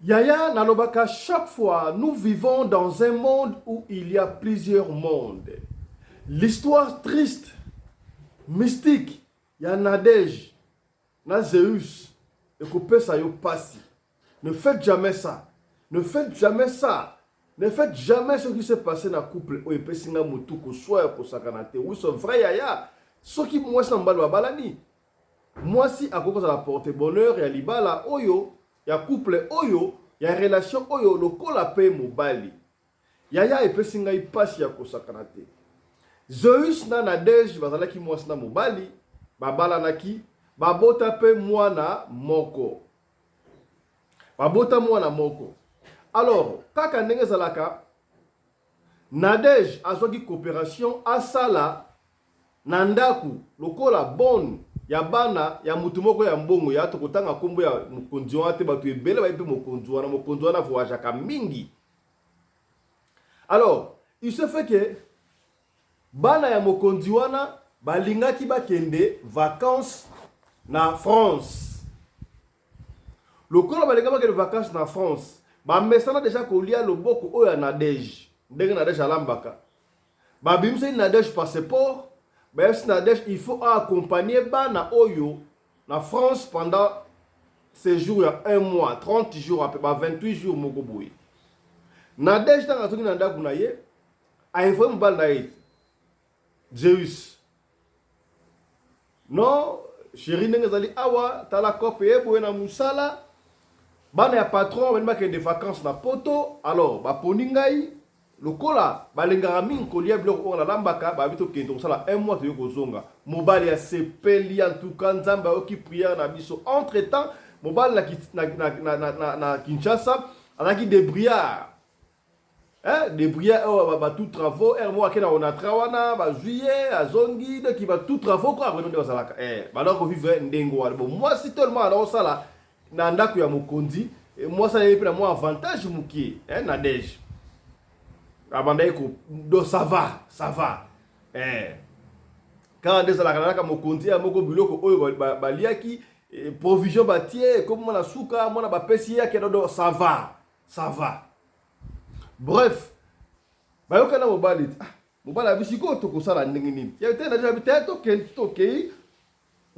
Yaya, nalobaka chaque fois, nous vivons dans un monde où il y a plusieurs mondes. L'histoire triste, mystique ya Nadège na Zeus ekopesa yo pasi. Ne faites jamais ça. Ne faites jamais ça. Ne faites jamais ce qui s'est passé na couple oyo epesi nga mutu koswa ya kosakana te. Oui, c'est vrai yaya. Soki mwasi na mobali babalani, mwasi akoki kozala porte bonheur ya libala oyo, ya couple oyo, ya relation oyo lokola pe mobali. Yaya epesi ngai pasi ya kosakana te. Zeus na Nadège bazalaki mwasi na mobali, babalanaki, babota pe mwana moko. Babota mwana moko. Alors, kaka ndenge ezalaka, Nadège azwaki cooperation asala na ndaku lokola bonne ya bana ya mutu moko ya mbongo ya tokotanga kombo ya mokonzi wana te, batu ebele bayebi pe mokonzi wana, mokonzi wana voyageaka mingi. Alors, il se fait que bana ya mokonzi wana balingaki bakende vacances na France. Lokola balingaki bakende vacances na France, bamesana deja kolia loboko oyo ya Nadège, ndenge Nadège alambaka. Babimisaki Nadège passeport, bayebisi Nadège il faut a accompagner bana oyo na France pendant séjour ya un mois, 30 jours ape ba 28 jours moko boye. Nadège ntango azongi na ndako na ye, a informe mobali na ye Zeus. Non, chéri ndenge ezali awa, tala kope ye boye na musala. Bana ya patron bani bakende vacances na poto, alors baponi ngai lokola balingaka mingi kolia biloko oyo nalambaka, babi tokende kosala un mois toye kozonga. Mobali asepeli, en tout cas Nzambe ayoki prière na biso. Entre temps mobali na Kinshasa azalaki débrouillard. Eh, débrouillard oyo ba, ba tout travaux, heure moko ake na Onatra wana, bazwi ye, azongi, donc ba tout travaux quoi, nde bazalaka. Eh, balaka kovivre ndenge wana. Bon, mwasi tellement ala kosala na ndako ya mokonzi, mwasi ayebi mpe na mwa avantage mokie, eh, Nadège. Abandaki ko, donc ça va, ça va. Eh. Kaka nde ezalaka nalaka mokonzi ya moko biloko oyo baliaki, provision batie, ekomi mwana suka, mwana bapesi ye akenda, donc ça va, ça va. Bref, bayokana mobali, ah, mobali abi sikoyo tokosala ndenge nini? Ya te na abi te tokei, tokei.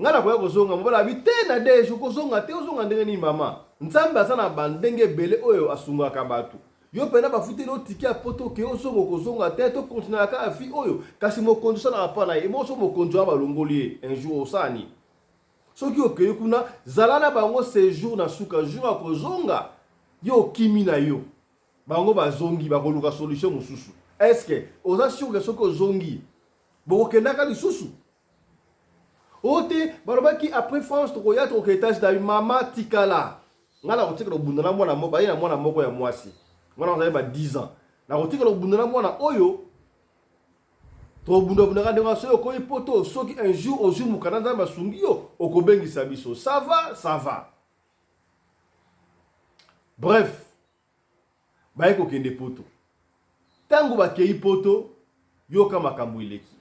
Ngai nakoya kozonga, mobali abi te Nadège okozonga te, ozonga ndenge nini mama? Nzambe aza na bandenge ebele oyo asungaka bato. Yo pena bafuteli yo ticket ya poto okei ozonga okozonga te, to continuer kaka vie oyo. Kasi mokonzi osalaka mpa na ye, ebongo soki mokonzi wana balongoli ye un jour osala nini? Soki okei kuna, zala na bango sejour na suka, jour ya kozonga yo okimi na yo. Bango bazongi bakoluka solution mosusu. Est-ce que oza sûr que soki ozongi bokokendaka lisusu? O te balobaki après France tokoya tokoke etage na mama tikala. Nga nakotikala kobunda na mwana moko, baye na mwana moko ya mwasi. Mwana azali ba 10 ans. Nakotikala kobunda na mwana oyo tobundabundaka ndenge wana. Soki okoyi poto, soki un jour ozwi mokanda Nzambe asungi yo, okobengisa biso. Ça va, ça va. Bref, baye kokende poto. Tango bakei poto, yoka makambo eleki.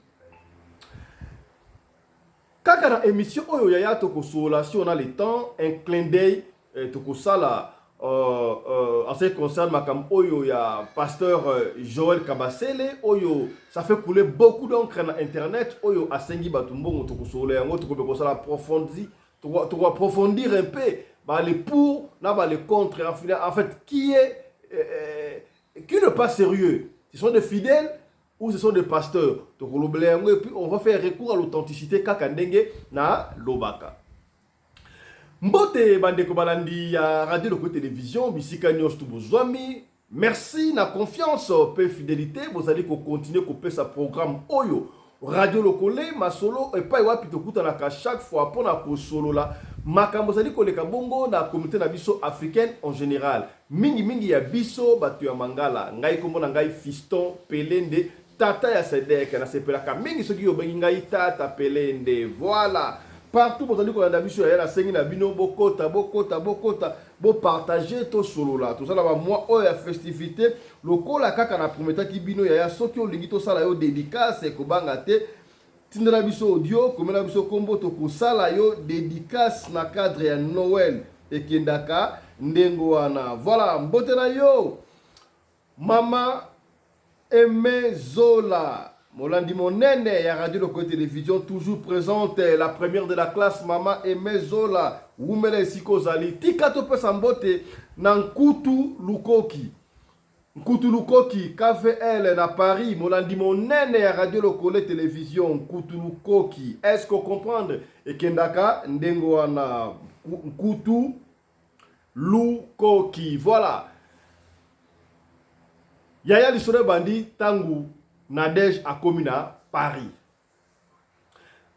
Kaka na émission oyo yaya tokosolola si on a le temps, un clin d'œil eh, tokosala en ce qui concerne makambo oyo ya pasteur Joël Kabasele oyo ça fait couler beaucoup d'encre na internet oyo asengi bato mbongo, tokosolola yango, tokobe kosala approfondi, toko approfondir un peu ba les pour na ba les contre, en fait qui est qui n'est pas sérieux, ce sont des fidèles ou ce sont des pasteurs. Tokolobela yango et puis on va faire recours à l'authenticité kaka ndenge na lobaka. Mbote bandeko balandi ya Radio Lokole Télévision bisika nyonso tu bozwami. Merci na confiance pe fidélité bozali ko continuer kopesa programme oyo Radio Lokole masolo epai wapi tokutanaka chaque fois mpona kosolola makambo ezali koleka bongo na communauté na biso africaine en général, mingi mingi ya biso bato ya Mangala. Ngai kombo na ngai Fiston Pelende, tata ya Sedek. Nasepelaka mingi soki obengi ngai tata Pelende. Voilà, partout bozali kolanda biso yaya, nasengi na bino bokota, bokota, bokota, bopartage, tosolola. Toza na bamwa oyo ya festivité lokola kaka na prometaki bino yaya. Soki olingi tosala yo dédicace, kobanga te, tindela biso audio, komela biso kombo, tokosala yo dédicace na cadre ya Noël. Ekendaka ndenge wana. Voilà, mbote na yo mama Aimé Zola, molandi monene ya Radio Lokole Télévision, toujours présente, la première de la classe. Mama Aimé Zola, wumela esika ozali. Tika topesa mbote na Nkutu Lukoki, Nkutu Lukoki KVL na Paris, molandi monene ya Radio Lokole Télévision. Nkutu Lukoki, est ce que comprendre? Ekendaka ndenge wana, Nkutu Lukoki. Voilà yaya, lisolo ebandi ntango Nadege akomi na Paris,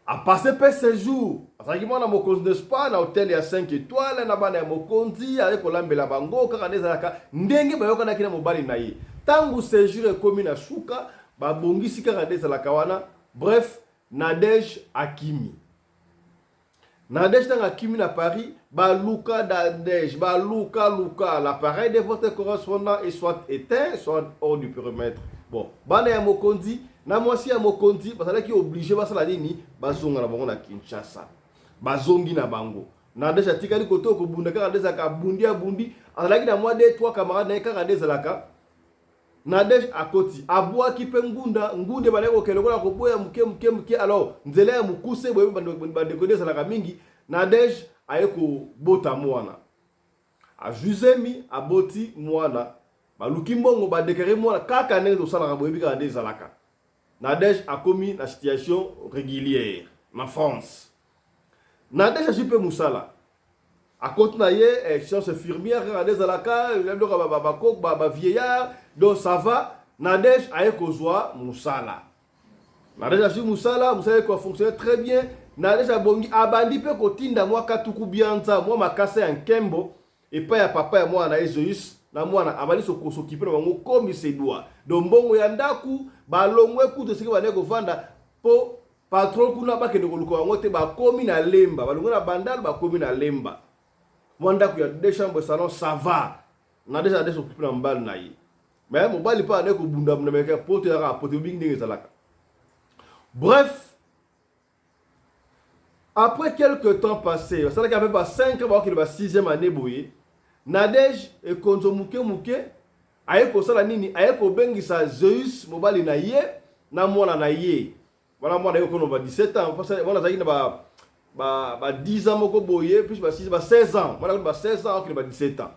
apase mpe séjour. Azalaki mwana mokonzi, n'est-ce pas, na hotel ya 5 étoiles na bana ya mokonzi, aye kolambela bango kaka nde ezalaka ndenge bayokanaki na mobali na ye. Ntango séjour ekomi na suka, babongisi kaka nde ezalaka wana. Bref, Nadege akimi. Nadege, ntango akimi na Paris, baluka Nadege, baluka luka, l'appareil de votre correspondant est soit éteint, soit hors du périmètre. Bon, bana ya mokonzi na mwasi ya mokonzi bazalaki obligé basala nini? Bazonga na bango na Kinshasa. Bazongi na bango, Nadege atikali kote okobunda kaka nde ezalaka. Abundi, abundi, azalaki na mwa de trois camarade na ye kaka nde ezalaka. Nadege akoti, abwaki mpe ngunda. Ngunda ebandaki kokende lokola koboya moke moke moke. Alors nzela ya mokuse boyebi, bandeko, nde ezalaka mingi. Nadege aye kobota mwana, azwi zemi, aboti mwana, baluki mbongo, badéclarer mwana kaka ndenge tosalaka, boyebi kaka nde ezalaka. Nadege akomi na situation régulière na France. Nadege azwi mpe mosala, akoti na ye science infirmière kaka nde ezalaka, biloko bavieillard. Donc ça va, Nadege aye kozwa mosala. Nadege azwi mosala, mosala ekofonctionne très bien. Nadege abongi, abandi mpe kotinda mwa katuku bianza, mwa makasa ya nkembo epai ya papa ya mwana na ye Zeus na mwana. Abandi kosokipe na bango comme se doit. Donc mbongo ya ndako, balongwe kutu esika bandeki kovanda mpo patron kuna bakende koluka bango te. Bakomi na Lemba, balongwe na Bandal, bakomi na Lemba, mwa ndako ya deux chambres, salon, ça va. Nadege ade s'occupe na mobali na ye, mais mobali mpe ande kobunda meke poto yaka poto mingi ndenge ezalaka. Bref, après quelque temps passé, basalaki ape ba 5 ans, bakokende ba 6e année boye. Nadege ekonzo moke moke aye kosala nini? Aye kobengisa Zeus, mobali na ye, na mwana na ye wana. Mwana ye okona ba 17 ans, mwana azalaki na ba 10 ans moko boye, plus ba 6, ba 16 ans. Mwana ba 16 ans, okende ba 17 ans.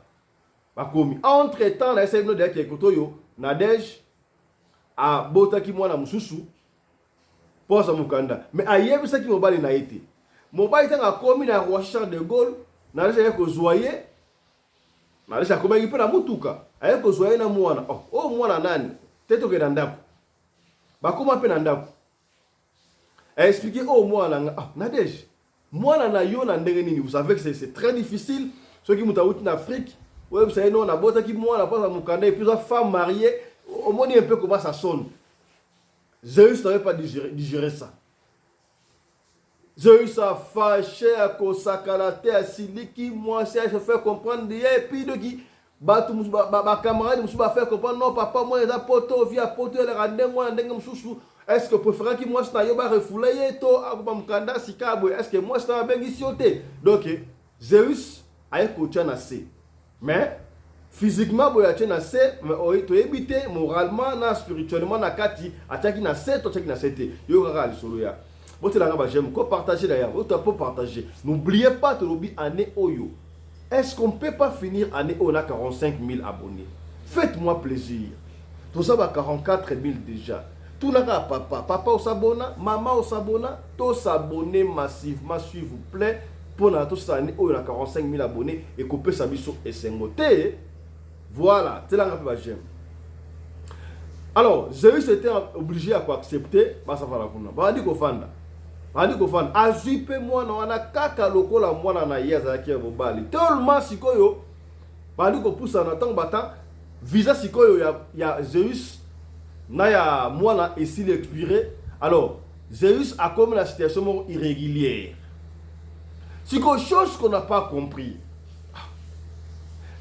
Bakomi entre temps na esali bino deyaki ekoto oyo. Nadege abotaki mwana mosusu mpo azwa mokanda, mais ayebisaki mobali na ye te. Mobali ntango akomi na Roissy Charles de Gaulle, Nadege aye kozwa ye. Nadege akomaki mpe na mutuka, aye kozwa ye na mwana. Oh, oyo mwana nani te? Tokende na ndako. Bakóma mpe na ndako, aexpliquer: oyo mwana na nga. Ah, Nadege, mwana na yo na ndenge nini? Vous savez que c'est très difficile soki moto awuti na Afrique, oyebisa ye: no, nabotaki mwana mpo aza mokanda, et puis oza femme mariée. Omoni un peu comment ça sonne. Zeus n'avait pas digéré ça. Zeus a fâché, akosakala te, asiliki. Mwasi se fait comprendre ye, et puis doki bato bacamarade mosusu bafaire comprendre: non papa, mwana eza poto, vie ya poto elaka ndenge wana, ndenge mosusu. Est ce que préféraki mwasi na yo barefouler ye to akoba mokanda sika boye? Est ce que mwasi na abengisi yo te? Donc Zeus aye kotia na se, mais physiquement boye atie na se, toyebi te moralement na spirituellement na kati atiaki na se to atiaki na se te. Yo kaka lisolo ya botelanga baj'aime, ko partager d'ailleurs, ota po partager. N'oubliez pas, tolobi année oyo, est-ce qu'on peut pas finir année oyo na 45 000 abonnés? Faites-moi plaisir, toza ba 44 000 déjà. Tunaka papa, papa osabona, mama osabona, tosabone massivement, s'il vous plaît, mpona tosala année oyo na 45 000 abonnés. Ekopesa biso esengo te. Voilà, telanga mpe baj'aime. Alors Zeus était obligé ya koaccepter. Basafala kuna, babandi kofanda, babandi kofanda. Azwi mpe mwana wana kaka lokola mwana na ye azalaki ya mobali. Tellement sikoyo babandi kopusana. Ntango bata visa sikoyo ya Zeus na ya mwana esili expiré, alors Zeus akomi na situation moko irrégulière. Sikoyo, chose qu'on n'a pas compris,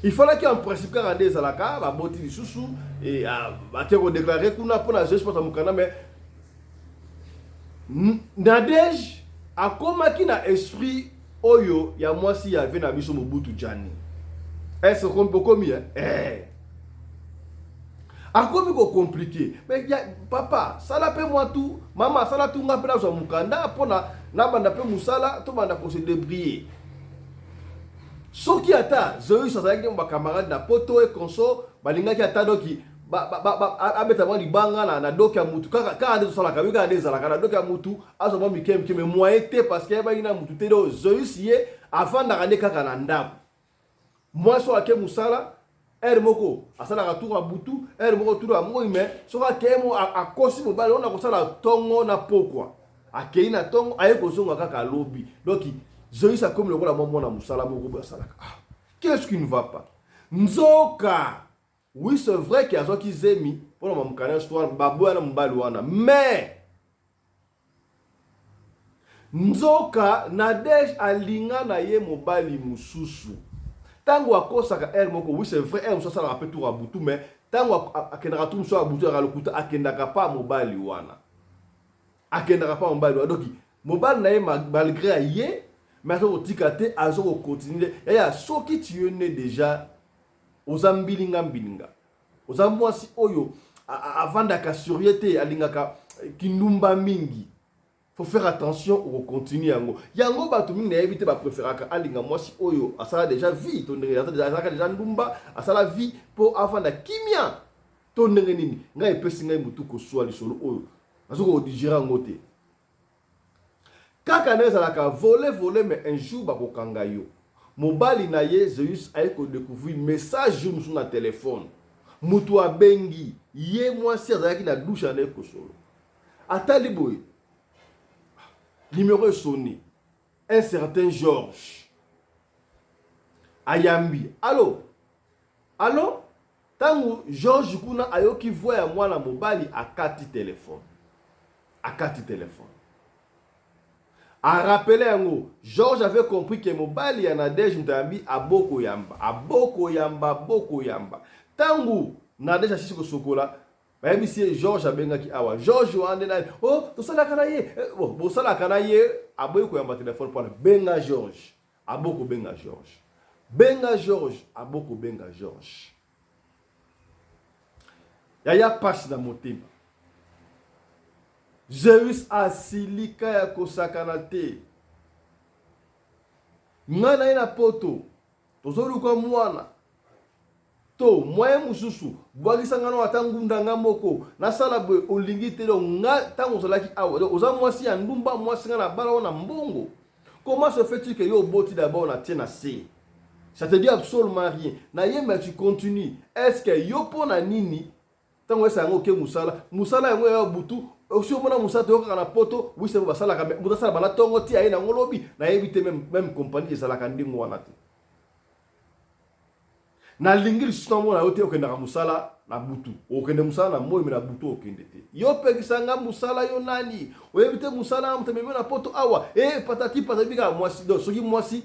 il fallait en principe kaka nde ezalaka, baboti lisusu, bake kodéclarer kuna mpona Zeus mpasa mokanda. Mais Nadege akomaki na esprit Oyo ya mwasi ya vie na biso Mobutu Djani. Est-ce que okomi eh? eh. Akomi ko compliquer. Mais ya, papa, sala pe moi tout, mama sala tout nga pe nazwa mukanda pona nabanda pe musala to banda ko se débrouiller. Soki ata Zeus azalaki na ba camarades na poto et consort balingaki ata doki abeta mwa libanga na, na doki ya mutu kaka kaka nde tosalaka yo kaka nde ezalaka na doki ya mutu azwa mwa mike mike mais moyen te parce que ayebaki na mutu te donc Zeus ye afandaka nde kaka na ndako mwasi oyo ake mosala heure moko asalaka tour ya butu heure moko tour ya moi mais soki akei mo akosi mobali oyo nakosala ntongo na pokwa akei na ntongo aye kozonga kaka alobi donc Zeus akomi lokola mwa mwana mosala moko boye asalaka ah, qu'est-ce qui ne va pas nzoka oui c'est vrai ke azwaki zemi mpona mamokana histoire baboya na mobali wana mais Nzoka Nadège alinga na ye mobali mosusu. Tango akosaka heure moko, oui c'est vrai, heure mosusu asalaka pe tour ya butu mais tango akendaka tour mosusu ya butu ya lokuta akendaka pa mobali wana. Akendaka pa mobali wana. Donc mobali na ye malgré aye mais azo kotika te, azo ko continuer. Yaya soki tu es né déjà oza mbilinga mbilinga. Oza mwasi oyo avandaka sur ye te, alingaka kindumba mingi. Faut faire attention oko continuer yango. Yango bato mingi nayebi te ba preferaka alinga mwasi oyo asala déjà vie to ndenge azalaka déjà ndumba, asala vie po avanda kimia to ndenge nini. Ngai epesi ngai mutu kosua lisolo oyo. Nazo ko digérer yango te. Kaka ndenge ezalaka vole vole mais un jour bakokanga yo. Mobali na ye Zeus aye ko decouvrir message jour mosusu na telephone. Mutu abengi ye mwasi azalaki na douche anaye kosolo. Atali boye numero esonne un certain Georges ayambi allo allo Tango Georges kuna ayoki voix ya mwana mobali akati telephone. Akati telephone. A rappeler yango, Georges avait compris que mobali ya Nadège moto ayambi aboko yamba, aboko yamba, aboko yamba. Tango Nadège asisi kosokola, bayebisi ye Georges abengaki awa. Georges wana nde nani? Oh, tosalaka na ye. Eh, bon, bosalaka na ye, aboyi koyamba telefone pona benga Georges. Aboko benga Georges. Benga Georges, aboko benga Georges. Yaya pasi na motema. Zeus asilika ya kosakana te. Ngai na ye na poto tozoluka mwana To moyen mususu bwakisa nga nao ata ngunda nga moko nasala boye olingi te donc nga tango ozalaki awa donc oza mwasi ya ndumba mwasi nga na bala yo na mbongo comment se fait-il que yo oboti d'abord na tie na se ça te dit absolument rien na ye mais tu continues est-ce que yo mpo na nini ntango oyesa yango oke mosala mosala yango ya butu osi omona mosala toyokaka na poto wise basalaka moto asala banda ntongo ti aye nango lobi nayebi te meme compagnie ezalaka ndenge wana te Nalingi lisusu namona yo te okendaka mosala na butu. Okende mosala na moi me na butu okende te. Yo pekisa nga mosala yo nani? Oyebi te mosala nga moto amemi na poto awa. Eh patati patati kaka mwasi. Donc soki mwasi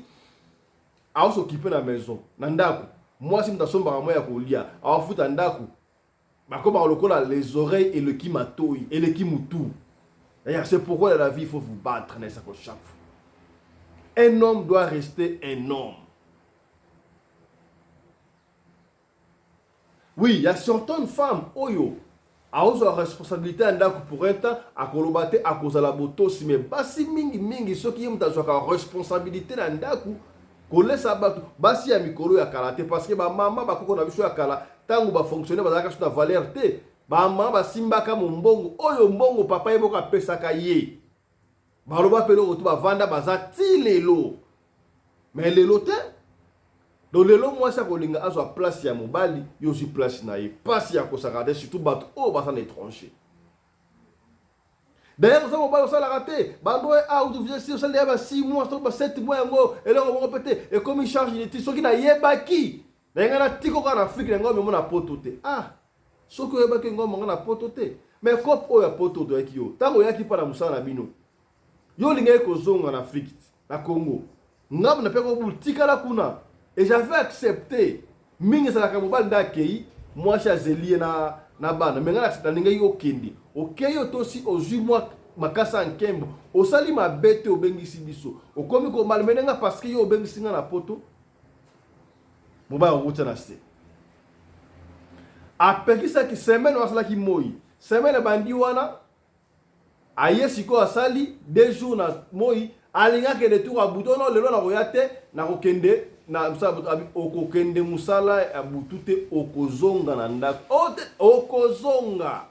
aosokipe na maison, na ndako. Mwasi moto asombaka moi ya kolia, aofuta ndako. Bakomaka lokola les oreilles eleki matoyi, eleki mutu. D'ailleurs, c'est pourquoi dans la vie, il faut vous battre, n'est-ce pas, chaque fois. Un homme doit rester un homme. Oui, il y a certaines femmes, oyo, aozwa responsabilité ya ndako pour un temps akoloba te akozala botosi me basi mingi mingi soki ye moto azwaka responsabilité na ndako kolesa bato basi ya mikolo ya kala te parce que bamama bakoko na biso ya kala ntango bafonctionnaire bazalaka so na valeur te bamama basimbaka mombongo oyo mbongo papa ye moko apesaka ye baloba mpe eloko to bavanda baza ti lelo me lelo te donc lelo mwasi akolinga azwa place ya mobali yo ozwi place na ye mpasi ya kosaka te surtout bato oyo baza na étranger d'ailleurs oza mobali osalaka te bando oyo out osali ya ba 6 mois to ba 7 mois yango eloko moko mpe te ekomi charge inutile soki nayebaki na ngai natiko kaka na afrike na ngai omemo na poto te ah soki oyebaki ngai omonga na poto te mais cope oyo ya poto toyaki yo ntango oyaki mpa na mosala na bino yo olingaki kozonga na afrike na congo ngambo na mpe kobulu tikala kuna et j'avais accepté mingi ezalaka mobali nde akei mwasi azeli ye na, na bana me ngai nalingaki okende okei otosi ozwi mwa makasa ya nkembo. Osali mabe te, obengisi biso, okomi komalmener nga parce que yo obengisi nga na poto. Mobali akokutya na se, apekisaki semaine oyo asalaki moi. Semaine ebandi wana, aye sikoyo, asali 2 jours na moi, alingi akende tour ya butu. Ono lelo nakoya te, nakokende na mosala butu. Abi okokende mosala ya butu te, okozonga na ndako. O te, okozonga,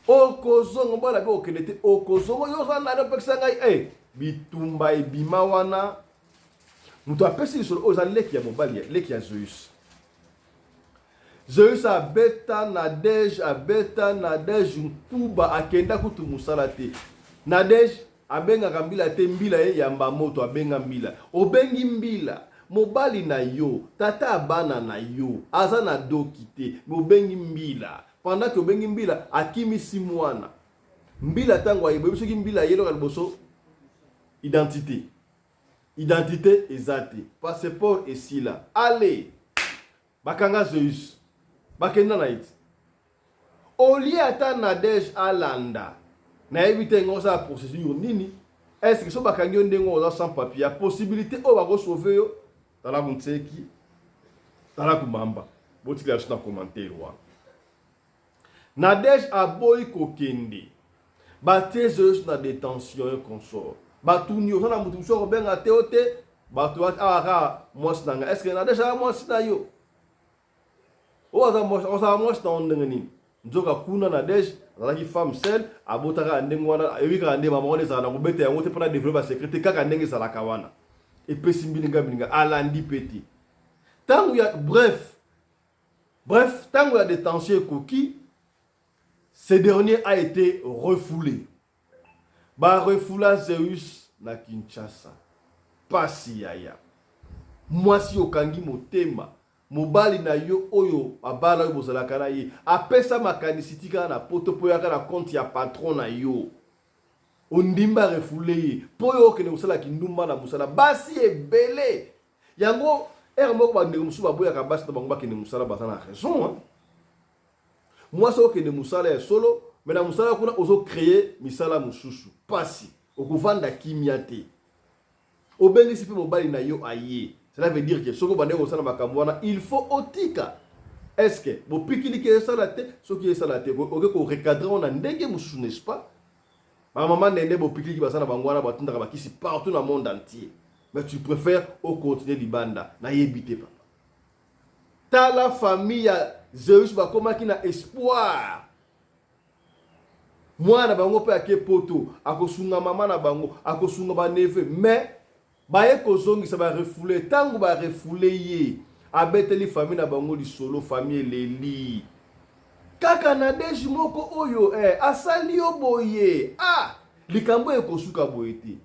okozonga. Mobali abi okende te, okozonga. Yo oza nani opekisa ngai? E bitumba ebima wana. Moto apesi lisolo oyo eza leki ya mobali, leki ya Zeus. Zeus abeta Nadege, abeta Nadege nkuba, akenda kutu mosala te. Nadege abengaka mbila te, mbila ye yamba moto abenga mbila. Obengi mbila, mobali na yo, tata ya bana na yo aza na doki te, me obengi mbila. Pendant que obengi mbila, akimisi mwana. Mbila ntango ayeba, soki mbila ayeloka liboso, identité, identité eza te, passeport esila. Ale bakanga Zeus, bakenda na ye ti olie. Ata Nadege alanda, nayebi te ngo osala procédure nini. Est ce que so bakangi yo ndenge oza sans papier, ya possibilité oyo bakosauver yo? Tala kuntseki, tala kumamba. Botikela biso na commentaire wana. Nadege aboyi kokende, batie Zeus na détention et consort. Batuni: oza na motu mosusu akobenga te? O te, bato awa kaka mwasi na ngai. Est ce que Nadege aza mwasi na yo? Oyo azala mwasi na yo ndenge nini? Nzoka kuna Nadege azalaki femme seule, abotaka ndenge wana. Ayebi kaka nde mama wana ezala na kobeta yango te mpona développer basecret te, kaka ndenge ezalaka wana. Epesi mbilinga mbilinga, alandi mpe te. Ntango ya bref bref, ntango ya détention ekoki, ce dernier a été refoulé. Barefoula Zeus na Kinshasa. Pasi yaya, mwasi okangi motema, mobali na yo oyo abala oyo bozalaka na ye apesa makanisi tikala na poto mpo yaka na compte ya patron na yo, ondimba refoulé ye mpo oyo okende kosala kindumba na mosala. Basi ebele yango ere moko, bandeko mosusu baboyaka basi na bango bakende mosala, baza na raison, hein? Mwasi okende mosala ya solo, me na mosala kuna ozocréer misala mosusu, pasi, okovanda kimia te. Obengisi mpe mobali na yo aye, cela veut dire que soki obandeki kosala makambo wana, il faut otika. Est ce que bopikiliki esala te? Soki esala te, oke korecadrer ngo na ndenge mosusu, n'est-ce pas? Bamama ndende bopikiliki baza na bango wana, batindaka bakisi partout na monde entier, mais tu préfères ocontinuer libanda. Nayebi te, papa. Tala famille ya Zeus, bakomaki na espoir mwana na bango mpe ake poto, akosunga mama na bango, akosunga baneveux, mais baye kozongisa, barefouler. Ntango barefouler ye, abeteli famille na bango lisolo. Famille eleli kaka Nadege moko oyo asali yo boye. Ah, likambo ekosuka boye te.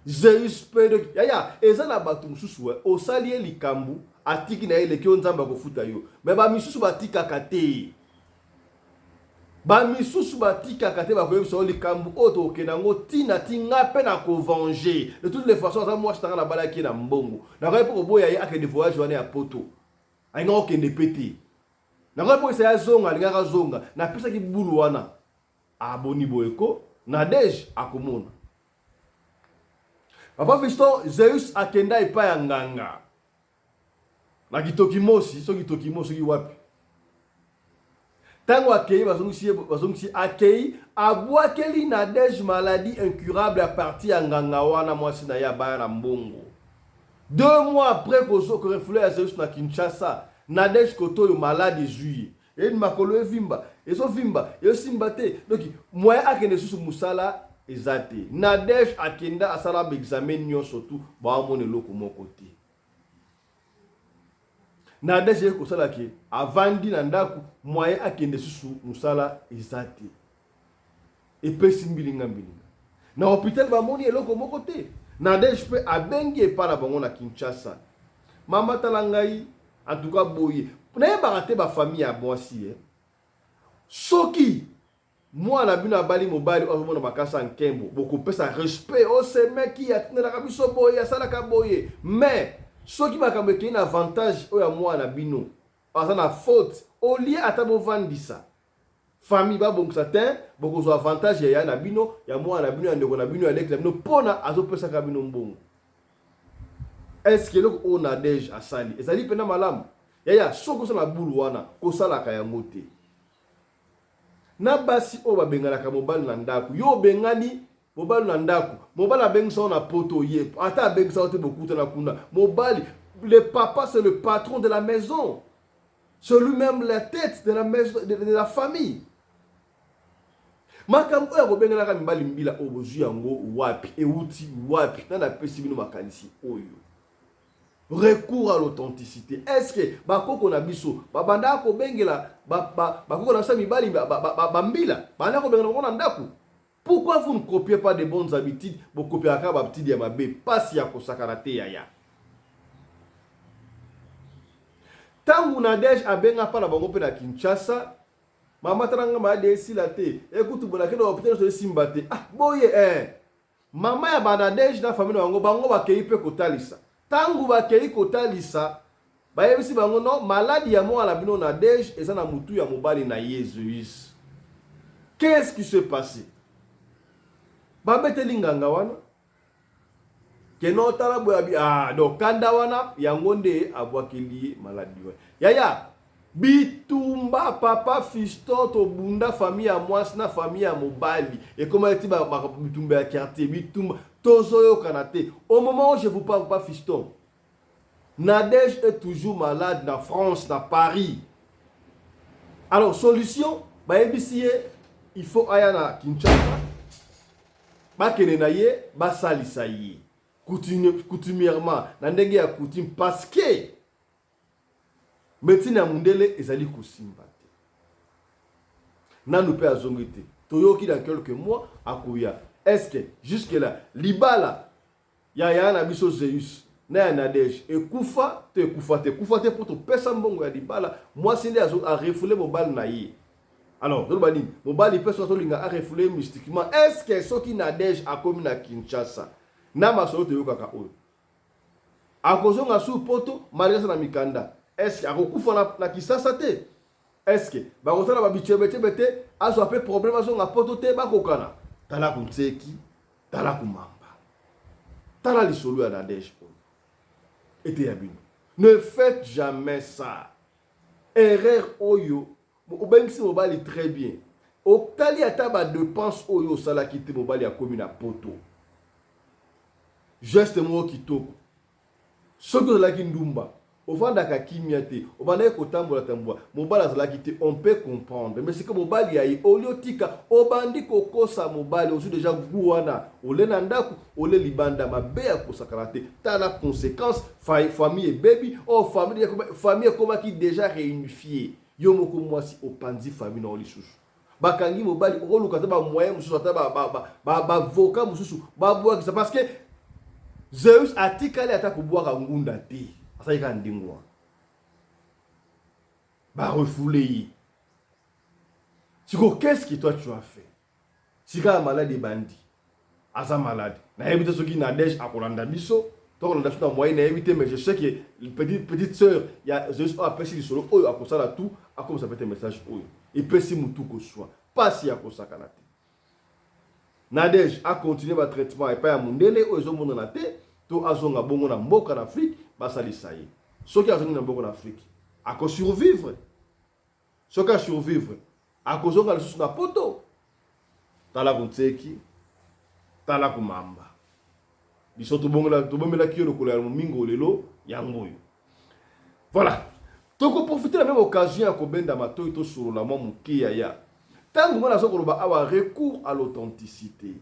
Zeus mpe yaya, eza na bato mosusu osali ye likambo, atiki na ye, eleki yo, Nzambe akofuta yo. Me bamisusu batikaka te, bamisusu batikaka te. Bakoyebisa yo likambo oyo tokokende yango ntina ti nga mpe na kovenger. De toutes les façons, aza mwasi tanga, nabalaki ye na mbongo. Nakoki mpe koboya ye akende voyage wana ya poto, alingaka kokende mpe te. Nakoki mpo esa ye azonga, alingaka azonga. Napesaki bulu wana, aboni boye ko Nadege akomona. Papa Fiston, Zeus akenda epai ya nganga na Kitoki Mosi, soki Kitoki Mosi, soki wapi. Ntango akei, bazongisi ye, bazongisi, akei, abwakeli Nadege maladie incurable à partir ya nganga wana mwasi na ye abaya na mbongo. 2 mois après korefouler ya Zeus na Kinshasa, Nadege koto oyo malade ezwi ye, eyeni makolo evimba, ezovimba, ezosimba te. Donc moyen akende susu mosala eza te. Nadege akenda, asala baexamen nyonso tu, baamona eloko moko te. Nadege ye kosala ke avandi na ndako, moyen akende susu mosala eza te. Epesi mbilinga mbilinga na hôpital, bamoni eloko moko te. Nadege mpe abengi epai na bango na Kinshasa: mama, tala ngai, en tout cas boye nayebaka te. Bafamille ya mwasi ye, soki mwana bino abali mobali oyo azomona makasi ya nkembo, bokopesa respect, osemeki atindelaka biso boye, asalaka boye. Mais soki makambo ekei na avantage oyo ya mwana bino aza na faute, olie ata bovandisa. Famille babongisa te, bokozwa avantage ya ya na bino, ya mwana na bino, ya ndeko na bino, ya leki na bino, mpona azopesaka bino mbongo. Est-ce eloko oyo Nadege asali ezali mpena malamu? Yaya, soki osala bulu wana, kosalaka yango te. Na basi oyo babenganaka mobali na ndako, yo obengani mobali na ndako, mobali abengisa yo na poto, ye ata abengisa yo te, bokutana kuna. Mobali, le papa, c'est le patron de la maison, c'est lui-même la tête de la maison, de la famille. Makambo oyo akobenganaka mibali mbila oyo, bozwi yango wapi? Euti wapi? Nani apesi bino makanisi oyo? Recours à l'authenticité. Est ce que bakoko na biso babandaka kobengela bakoko na biso mibali bambila, bandaka kobengana bango na ndako? Pourquoi vous ne copiez pas de bonnes habitudes? Bokopiaka kaka bahabitude ya mabe. Pasi ya kosakana te, yaya. Ntango Nadege abenga mpa na bango mpe na Kinshasa: "Mama, tala nga, maladi esila te, ekutu bonakende hôpital nyonso, esimba te." Ah boye, eh. Mama ya banadege na famille na bango, bango bakei mpe kotalisa. Ntango bakei kotalisa, bayebisi bango: "No, maladi ya mwana na bino Nadege eza na mutu ya mobali na ye Zeus." Qu'est-ce qui s'est passé? Babeteli nganga wana keno otala boye, abi: "Ah, donc kanda wana yango nde abwakeli ye maladi wana." Yaya, bitumba, papa fiston, tobunda famille ya mwasi na famille ya mobali, ekoma eti bitumba ya quartier, bitumba, tozoyokana te. Au moment où je vous parle, papa fiston, Nadège est toujours malade na France, na Paris. Alors solution, bayebisi ye il faut aya na Kinshasa, bakende na ye, basalisa ye coutumièrement, na ndenge ya coutume, parce que médecine ya mundele ezali kosimba te nanu. Mpe azongi te, toyoki dans quelques mois akoya. Est ce que jusque là libala ya yaya na biso Zeus na ya Nadege ekufa to ekufa te? Ekufa te, mpo topesa mbongo ya libala. Mwasi nde arefouler mobali na ye. Alors toloba nini? Mobali mpe soki azolinga arefouler mystiquement, est ce que soki Nadege akomi na Kinshasa, na masolo toyokaka oyo, akozonga su Poto malgré na mikanda? Est ce que akokufa na Kisasa te? Est ce que bakosala babichebechebe te, azwa mpe problème, azonga Poto te, bakokana? Tala kuntseki, tala kumamba, tala lisolo ya Nadege oyo ete ya bino. Ne faites jamais ça, erreur oyo. Obengisi mobali, très bien, otali ata badépenses oyo osalaki te. Mobali akomi na Poto, geste moko kitoko. Soki ozalaki ndumba, ovandaka kimia te, obandaki kotambola tambola, mobali azalaki te, on peut comprendre. Mais sika mobali ya ye, oli otika, obandi kokosa mobali, ozwi déjà gu wana, ole na ndako, ole libanda, mabe ya kosakana te. Tala conséquence: famille ebebi. Oyo famille ekomaki déjà réunifié, yo moko mwasi opanzi famille na yo lisusu. Bakangi mobali, okoluka ata bamoyen mosusu, ata bavoka mosusu, babwakisa, parce que Zeus atikali ata kobwaka ngunda te, asali kaka ndenge wana, barefouler ye. Siko qu'est-ce que toi tu as fait? Sika ya maladi ebandi, aza malade. Nayebi te soki Nadege akolanda biso to akolanda biso na moyen, nayebi te. Mais je sais que petite sœur ya Zeus oyo apesi lisolo oyo akosala tout akomisa pete message oyo epesi mutu koswa mpasi ya kosakana te. Nadege acontinuer batraitement epai ya mondele oyo ezomonana te, to azonga bongo na mboka na Afrique, basalisa ye. Soki azongi na mboka na Afrique, akosurvivre? Soki asurvivre, akozonga lisusu na Poto? Tala kuntseki, tala kumamba. Biso tobomelaki yo lokolo ya momingo, lelo yango oyo. Voilà, tokoprofiter la même occasion ya kobenda matoi, tosolola mwa moke. Yaya, ntango ngo naza koloba awa, recours à l'authenticité,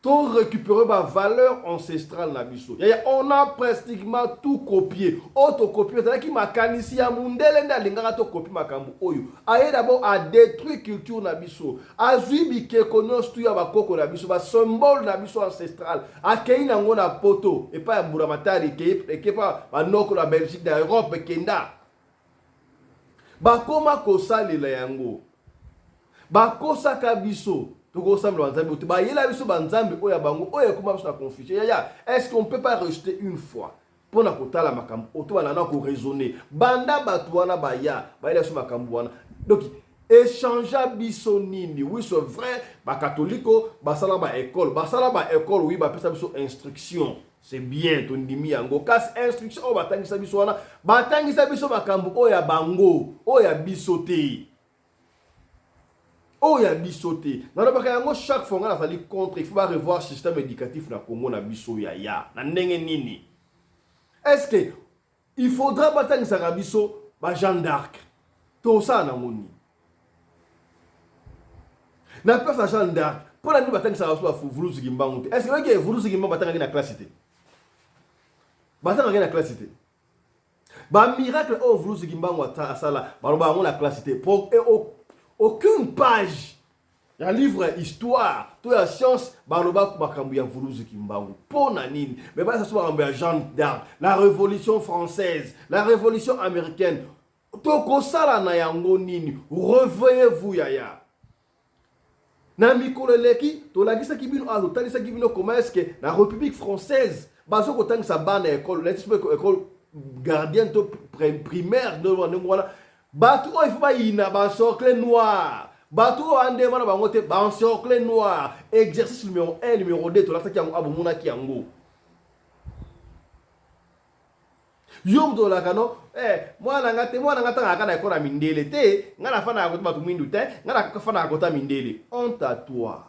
to récupérer bavaleur ancestrale na biso. Yaya, on a pratiquement tout copié. Oyo tocopier ezalaki makanisi ya mundele nde alingaka tocopier makambo oyo. Aye d'abord adétruire culture na biso, azwi bikeko nyonso tu ya bakoko na biso, basymbole na biso ancestral, akei nango na Poto epai ya mburamatari, ekepa banoko na Belgique, na Europe, ekenda, bakoma kosalela yango. Bakosaka biso, tokosambela banzambe te, bayela biso banzambe oyo ya bango, oyo ekoma biso na confusion. Yaya, est ce qu'on peut pas rester une fois mpona kotala makambo oyo, to banda na koraisonner? Banda bato wana baya, bayela biso makambo wana, donc Echangea biso nini? Oui, c'est vrai, bakatoliko basala baekole, basala baekole, oui, bapesa biso instruction, c'est bien, tondimi yango. Kasi instruction oyo batangisa biso wana, batangisa biso makambo oyo ya bango, oyo ya biso te, oyo ya biso te. Nalobaka yango chaque fois, nga nazali contre, il faut ba revoir système éducatif na Congo na biso. Yaya, na ndenge nini? Est ce que il faudra batangisaka biso ba Jeanne d'Arc? Tosala nango nini na place ya Jeanne d'Arc? Mpo na nini batangisaka biso bavuluzu Kimbangu te? Est ce que oyoki Vuluzu Kimbangu batangaki na classe te? Batangaki na classe te. Bamiracle oyo Vuluzu Kimbangu asala, baloba yango na classe te. Aucune page ya livre ya histoire to ya science baloba makambo ya Vuluzu Kimbangu. Mpo na nini? Mais balasa so makambo ya Jeanne d'Arc, la Révolution française, la Révolution américaine, tokosala na yango nini? Reveillez-vous, yaya. Na mikolo eleki tolakisaki bino awa, totalisaki bino comment est ce que na République française bazo kotangisa bana ekole, neti école gardienne to primaire, ndenge wana. Bato oyo ifo bayina, baencercle noir, bato oyo andema na bango te, baencercle noir. Exercice numéro 1, numéro 2, tolataki yango, abomonaki yango. Yo moto olaka no, mwana nga te, mwana nga tangaka na ekole ya mindele te, nga nafandaka kota bato mwindu te, nga nafandaka kota mindele. Honte à toi.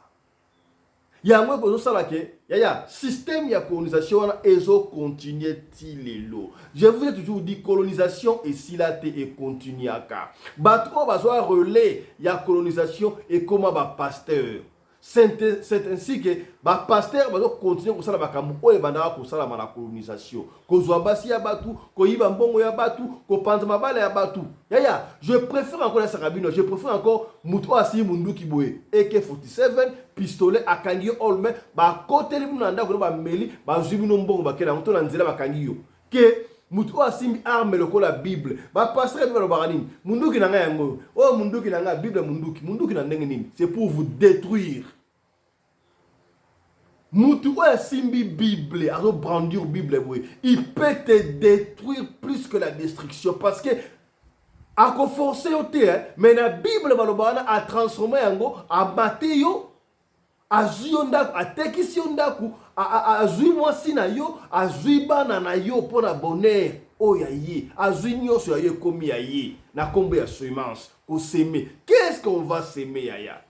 Yango ekozosala ke, yaya, système ya colonisation wana ezocontinue ti lelo. Je vous ai toujours dit, colonisation esila te, ekontinuaka. Bato oyo bazwa relais ya colonisation ekóma bapasteur. C'est ainsi que bapasteur bazokontinue kosala makambo oyo ebandaka kosalama na colonisation: kozwa basi ya bato, koyiba mbongo ya bato, kopanza mabala ya bato. Yaya, je préfère encore, nasaka bino, je préfère encore moto oyo asili munduki boye, AK-47, pistolet, akangi yo olme, bakoteli bino na ndako no, bameli, bazwi bino mbongo, bakende yango, to na nzela bakangi yo, ke moto oyo asimbi arme lokola Bible. Bapasteur mpe balobaka nini? Munduki na ngai yango oyo, munduki na ngai Bible. Munduki, munduki na ndenge nini? C'est pour vous détruire. Mutu oyo asimbi Bible, azobrandir Bible boye, il peut te détruire plus que la destruction, parce que akoforce yo te, mais na Bible baloba wana, atransforme yango, abate yo, azwi yo ndako, atekisi yo ndako, azwi mwasi na yo, azwi bana na yo mpo na bonheur oyo ya ye. Azwi nyonso ya yo, ekomi ya ye na nkombo ya semence. Kosemer, qu'est-ce qu'on va semer, yaya?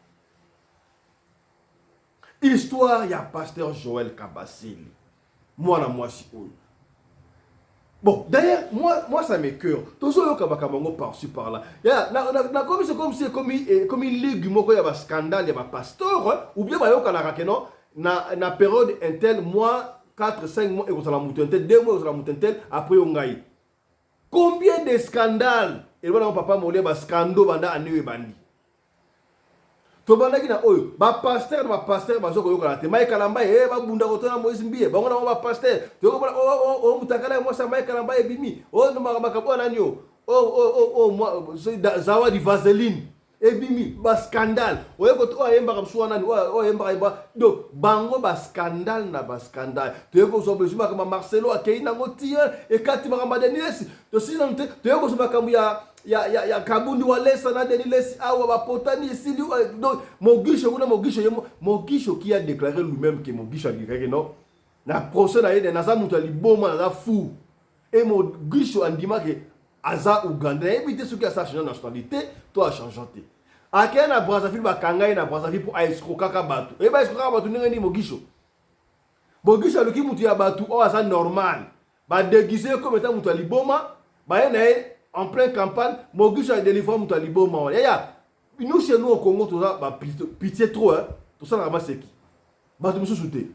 Histoire ya pasteur Joel Kabasele, mwana mwasi oyo. Bon, d'ailleurs, moi ça m'écœure. Tozoyoka makambo yango par-ci par-là. Nakomi, c'est comme si ekomi ligue moko ya bascandale ya bapasteur, ou bien bayokanaka ke non, na période intel, mois 4, 5 mois ekozala moto intel, 2 mois ekozala moto intel, après yo ngai. Combien de scandale eloba nango papa Molia, bascandale banda ane oyo ebandi. Tobandaki na oyo bapasteur na bapasteur baza koyokana te. Mike Kalambay e babunda kotona Moïse Mbiye, bango nango bapasteur. Toyokomona oyo mutakala ya mwasi ya Mike Kalambay ebimi, oyo makambo oyo nani, oyo Zawadi Vaseline ebimi, bascandale. Oye koto oyo ayembaka mosu wana nani, oyo ayembaka yemba. Donc bango bascandale na bascandale. Toye kozwa bezwi makambo ya Marcelo, akei nango tia ekati makambo ya Denis Lesi, tosili nanu te. Toye kozwa makambo ya Kabundi Walesa na Denis Lesi awa, bapotani, esili. Donc Mogisho kuna, Mogisho ye, Mogisho qui a déclaré lui-même que Mogisho a déclaré non na procès na ye, naza moto ya liboma, naza fou. E Mogisho andimaki aza Uganda, nayebi te soki asa change nationalité to achange te. Akei na Brazzaville, bakanga ye na Brazzaville mpo aescroquaka bato. Oyeba aescroquaka bato ndenge nini? Mogisho, Mogisho aluki moto ya bato oyo aza normal, badéguise ye comme eta moto ya liboma, baye na ye en pleine campagne. Mogisho adélivre moto ya liboma wana. Yaya, nous, chez nous au Congo, toza bapitié trop, hein? Tosalaka maseki bato mosusu te.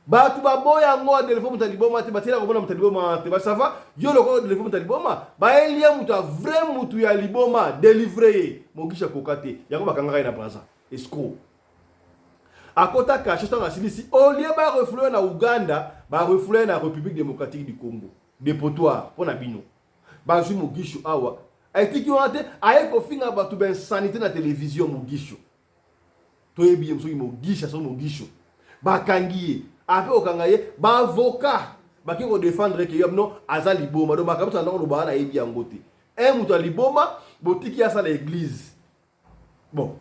Bato baboya yango, adélivre moto ya liboma te, batiela komona moto ya liboma te. Basava yo lokola délivre moto ya liboma, bayelia moto ya vrai, moto ya liboma, délivre ye. Mogisho akoka te, yango bakangaka ye na Braza. Escroc, akota cachot. Ntango asilisi, au lieu barefouler na Uganda, barefouler na République démocratique du Congo, dépotoir mpo na bino. Bazwi Mogisho awa, etiki wana te, aye kofinga bato bainsanité na télévision. Mogisho toyebi ye, soki Mogisha, soki Mogisho, bakangi ye. Ape kokanga ye, baavocat baki kodéfendre ke yo no aza liboma. Donc makambo tanda koloba wana, nayebi yango te. Un moto ya liboma, botiki asala église. Bon,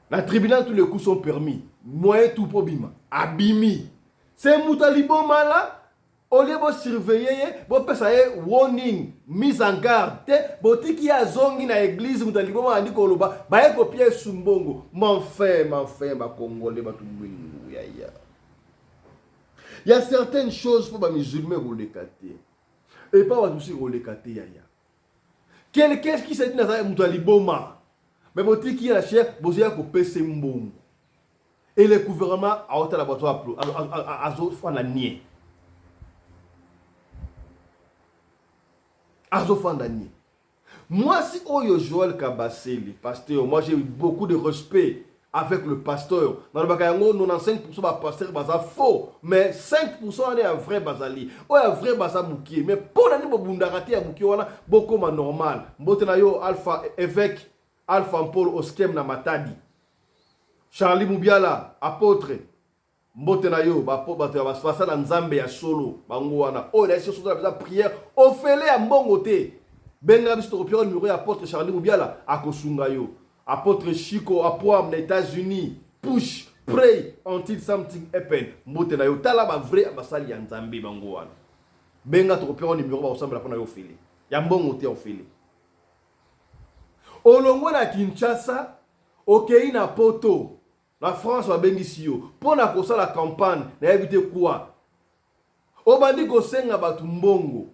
na tribunal tous les coups sont permis, moyen tout mpo bima. Abimi, se moto ya liboma la. Olie bosurveille ye, bopesa ye warning, mise en garde te, botiki ye azongi na église. Moto ya liboma andi koloba, baye kopia esu mbongo. M'enfin, m'enfin, bakongole, bato mwindu yaya, ya certaines choses mpo bamusulman ekoleka te, epa bato mosusu ekoleka te yaya. Quelqu'un qui se dit naza moto ya liboma, mais botiki ye na chaire, bozoya kopesa mbongo et le gouvernement aotala bato, azofanda nie, azofanda nie. Mwasi oyo Joël Kabasele, pasteur, moi j'ai beaucoup de respect avec le pasteur. Nalobaka yango, 95% bapasteur baza faux, mais 5% wana ya vrai bazali. Oyo ya vrai baza mokie, mais mpo na nini bobundaka te ya mokie wana bokóma normal? Mbote na yo Alpha, évêque Alpha Mpolo Oskem na Matadi, Charlie Mubiala, apôtre, mbote na yo. Bato ya basala Nzambe ya solo bango wana. Oyo na esi sosala mpenza prière ofele ya mbongo te, benga biso, tokopiaka numéro ya apôtre Charlie Mubiala, akosunga yo. Apôtre Chico Apoam na États-Unis, push, pray until something happen, mbote na yo. Tala bavrai basali ya Nzambe bango wana, benga, tokopiaka numéro, bakosambela mpo na yo ofele ya mbongo te, ofele. Olongwe na Kinshasa, okei na Poto, na France, babengisi yo mpo na kosala campagne, nayebi te kwa. Obandi kosenga bato mbongo.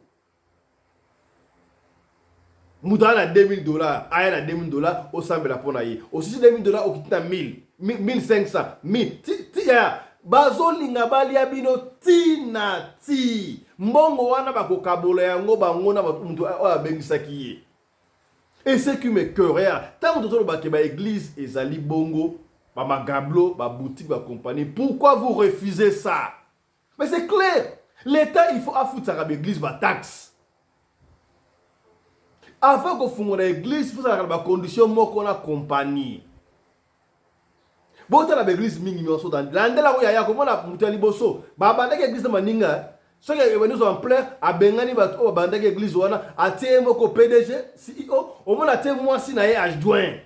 Moto aya na 2000 $, aya na 2000 $, osambela mpo na ye. Osisi 2000 $, okiti na 1000, 1500, 1000, ti ya bazolinga balia bino ntina ti mbongo wana bakokabola yango bango na moto oyo abengisaki ye. Et ce qui m'écœure, ntango tozolobake baéglise ezali bongo, bamagablo, baboutique, bacompagnie, pourquoi vous refusez ça? Mais c'est clair, l'État, il faut afutisaka baéglise bataxe. Avant kofungola église, fozalaka na bacondition moko na compagnie. Botala baéglise mingi nyonso, landela oyo yaya komona moto ya liboso babandaki église na baninga. Soki ebandi ozwa ampleur, abengani bato oyo babandaki église wana, atie ye moko PDG, CEO. Omona atie mwasi na ye adjoint,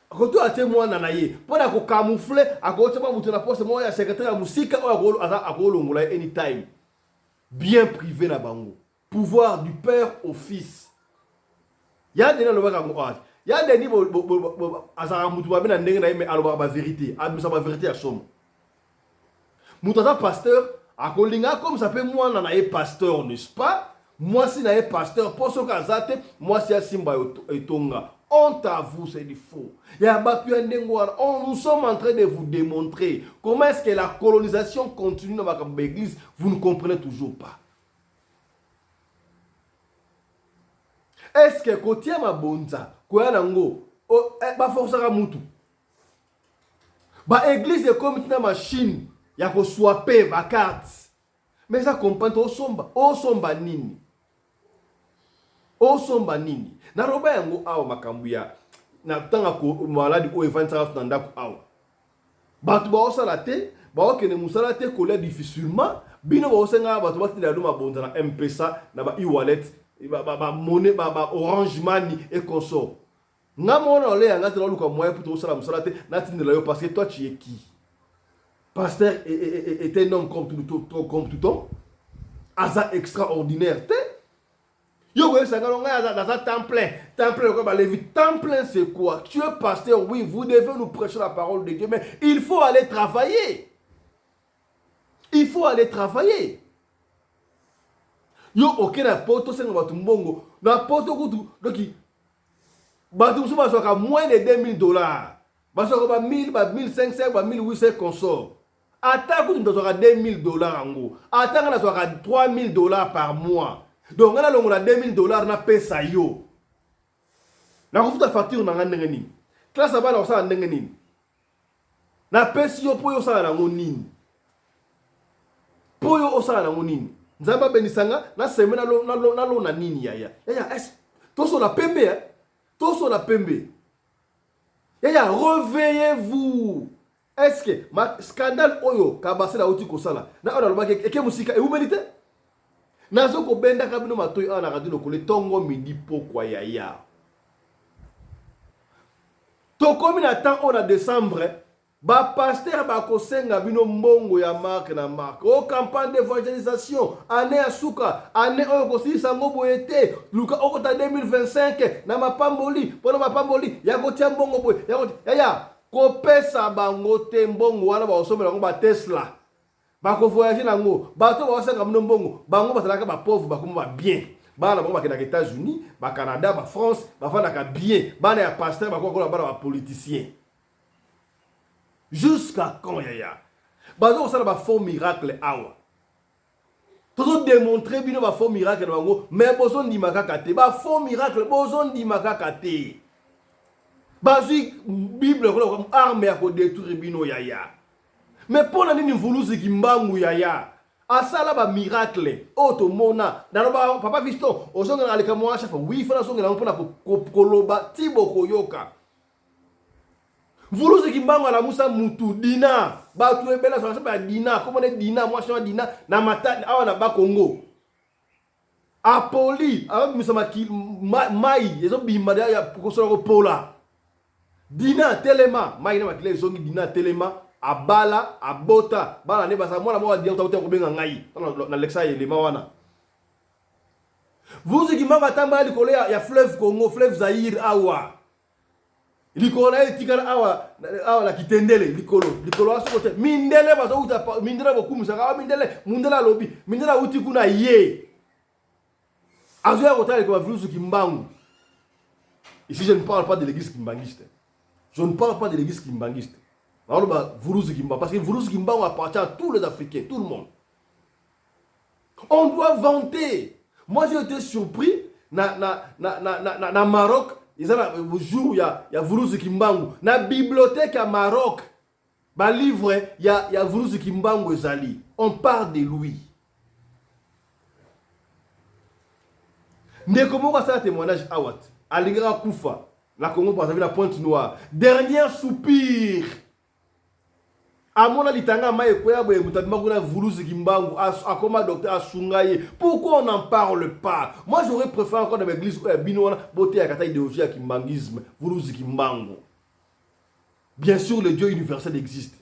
koto atie mwana na ye mpo na kocamoufler. Akotia mwa moto na poste moko ya secrétaire ya mosika oyo akolongola ye anytime. Bien privé na bango, pouvoir du père au fils. Ya Deni alobaka yango awa. Ya Deni azalaka motu mabe na ndenge na ye, mais alobaka bavérité, abimisa bavérité ya somo. Moto aza pasteur, akolinga akomisa mpe mwana na ye pasteur, n'est-ce pas, mwasi na ye pasteur, mpo soki aza te, mwasi asimba etonga. Honte à vous, c'est du faux. Ya bato ya ndenge wana, nous sommes en train de vous démontrer comment est-ce que la colonisation continue na makambo ya église. Vous ne comprenez toujours pas. Est-ce que kotia mabonza koya nango baforsaka mutu? Baéglise ekomi tina machine ya koswiper bacarte, mais eza comprendre. Osomba, osomba nini? Osomba nini? Naloba yango awa, makambo ya na ntango maladi oyo evandisaka na ndako awa, bato baosala te, baokende mosala te, kolia difficilement. Bino baosengaka bato batindela no mabonza na M-Pesa, na ba e-wallet, bamonnaie, ba Orange Money et consort. Nga mona oleya nga te, naoluka moyen po tosala mosala te, natindela yo, parce que toi, tu es qui? Pasteur est un homme comme tout homme, aza extraordinaire te. Yo koyebisanga no ngai naza temps plein, temps plein lokola balevi. Temps plein, c'est quoi? Tu es pasteur, oui, vous devez nous prêcher la parole de Dieu, mais il faut aller travailler, il faut aller travailler. Yo oke na Poto, osenga bato mbongo na Poto kutu. Doki bato mosusu bazwaka moins de 2000 $, bazwaka ba 1000, ba 1500, ba 1800, consort. Ata kutu moto azwaka 2000 $ yango, ata nga nazwaka 3000 $ par mois. Donc nga nalongola 2000 $ napesa yo, nakofuta facture na nga ndenge nini? Classe ya bana kosala ndenge nini? Napesi yo mpo yo osala nango nini? Mpo yo osala nango nini? Nzambe abenisanga na seme, nalona nini? Yaya, yaya, es tosola pembe, tosola pembe yaya, réveillez-vous. Est-ce que ma scandale oyo Kabasele auti kosala na oyo nalobaki eke mosika ewumeli te? Nazo kobendaka bino matoi awa na radio lokolo, ntongo, midi, pokwa. Yaya, Tokomi na temps oyo na décembre, ba pasteur bakosenga bino mbongo ya marque na marque. O campagne d'évangélisation, année ya suka, année oyo kosilisa yango boye te, luka okota 2025 na mapamboli, mpona mapamboli ya kotia mbongo boye ya kotia. Yaya, kopesa bango te mbongo wana, bakosombela yango ba Tesla, bakovoyage nango. Bato bakosenga bino mbongo, bango bazalaka bapauvre, bakoma babien. Bana bango bakendaka États-Unis, baCanada, baFrance, bafandaka bien. Bana ya pasteur bakoka bana bapoliticien. Jusqu'à quand, yaya? Baza kosala bafaux miracle awa. Tozodémontrer bino bafaux miracle na bango, mais bozondima kaka te. Bafaux miracle, bozondima kaka te. Bazwi Bible arme ya kodétruire bino, yaya. Mais mpo na nini Mvuluzi Kimbangu, yaya, asala bamiracle oyo tomona? Naloba, papa Fiston, ozongela likambo wana chaque fois. Oui, fo nazongela yango mpona koloba ti bokoyoka. Mvuluzi Kimbangu alamusa mutu Dina. Bato ebele azalaka ya Dina, komona Dina, mwasi wa Dina na mata awa na Bakongo. Apoli azobimisa mai, ezobima kosola kopola. Dina telema, mai na makila ezongi. Dina telema, abala, abota bana nde bazala. Mwana moko Dina uta kobenga ngai na lekisa elema wana. Mvuluzi Kimbangu atambala likolo ya fleuve Congo, fleuve Zaire awa. Likolo na ye etikala awa, awa na Kitendele, likolo likolo wana. Soko te mindele bazouta, mindele bokumisaka awa, mindele, mundele alobi, mindele awuti kuna, ye azoya kotala likolo ya Mvuluzi Kimbangu. Ici, je ne parle pas de l'église kimbanguiste, je ne parle pas de l'église kimbanguiste. Naoloba Mvuluzi Kimbangu, parce que Mvuluzi Kimbangu appartient à tous les Africains, tout le monde. On doit vanter. Moi, j'ai été surpris na Maroc, eza na jour ya Mvuluzi Kimbangu, na bibliothèque ya Maroc, balivre ya Mvuluzi Kimbangu ezali. On parle de lui. Ndeko moko asala témoignage awa, alingaka kufa na Congo Brazzaville, na Pointe Noire. Dernier soupir, amona litanga mai ekweya boye, moto abima kuna, Mvuluzi Kimbangu. Akoma docteur, asunga ye. Pourquoi on n'en parle pas? Moi, j'aurais préféré encore na baeglise oyo ya bino wana, boteyaka ata idéologie ya kimbanguisme, Mvuluzi Kimbangu. Bien sûr, le Dieu universel existe.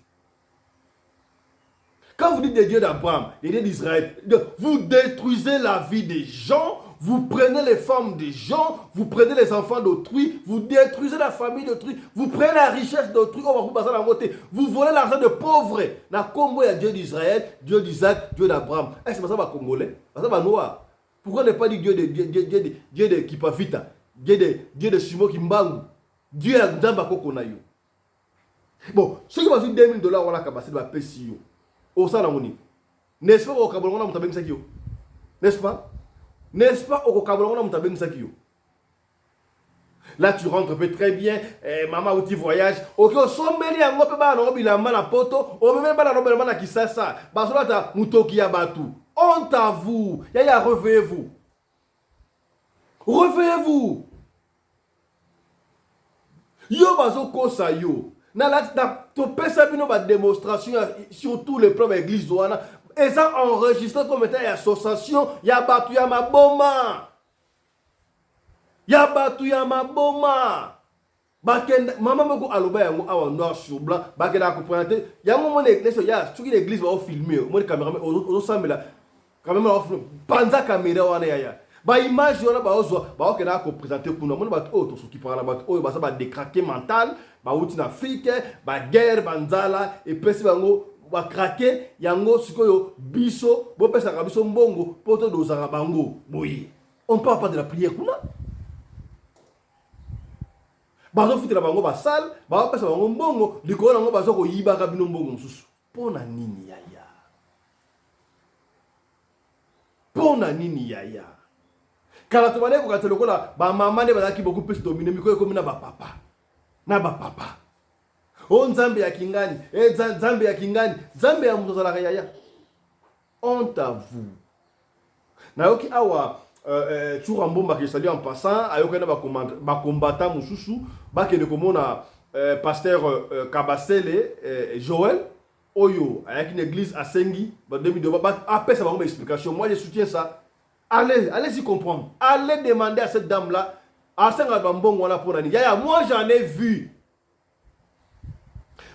Quand vous dites des dieux d'Abraham, des dieux d'Israël, vous détruisez la vie des gens, vous prenez les femmes des gens, vous prenez les enfants d'autrui, vous détruisez la famille d'autrui, vous prenez la richesse d'autrui, oh, vous volez l'argent de pauvres. Na kombo ya Dieu d'Israël, Dieu d'Isaac, Dieu d'Abraham. Est-ce que ça va Congolais? Ça va noir? Pourquoi ne pas dire Dieu de, Dieu, Dieu, Dieu, Dieu de Kipavita, Dieu de Simon Kimbangu, Dieu ya Nzambe akoko na yo? Bon, soki bazwi 2000 $ wana, kabasi bapesi yo, osala yango nini? N'est-ce pas okokabola ngo na moto abengisaki yo? N'est-ce pas, n'est-ce pas okokabola ngo na moto abengisaki yo? Là, tu rentres peut très bien, eh, mama auti voyage, oke osombeli yango mpe bana nango bilamba na Poto, omemeli bana nango bilamba na Kisasa, bazolata motoki ya bato. Honte à vous, yaya. Réveillez-vous, réveillez-vous. Yo, bazokosa yo. Na topesa bino badémonstration sur tous les plans. Baeglise wana eza enregistré comme étant ya association ya bato ya maboma, ya bato ya maboma. Bakenda, mama moko aloba yango awa noir sur blanc, bakendaka koprésenter yango. Mona église ya, soki na église baofilme, omoni cameraman ozosambela, cameraman aofilme, panza caméra wana, yaya. Baimage wana baozwa, baokendaka koprésenter kuna. Moni bato oyo tosokipaka na bato oyo baza badétraqué mental, bauti na Afrique, baguerre, banzala epesi bango bacraquer yango. Sikoyo biso bopesaka biso mbongo mpo todozaka bango boye. On parle pas de la prière kuna. Bazofutela bango basale, bazopesa bango mbongo likolo nango, baza koyibaka bino mbongo mosusu. Mpo na nini, yaya? Mpo na nini, yaya? Kala tobandaki kokata lokola bamama nde bazalaki beaucoup plus domine. Mikolo ekomi na bapapa, na bapapa. O Nzambe ya kingani, e Nzambe ya kingani, Nzambe ya moto azalaka, yaya. Honte à vous. Nayoki awa Tshoura Mbomba, que je salue en passant, ayokaki na bacombattant mosusu, bakende komona pasteur Kabasele Joël, oyo ayaki na église, asengi apesa bango baexplication. Moi, je soutiens ça. Allez, allez y comprendre. Allez demander à cette dame là, asengaka bambongo wana mpona nini, yaya. Moi, j'en ai vu.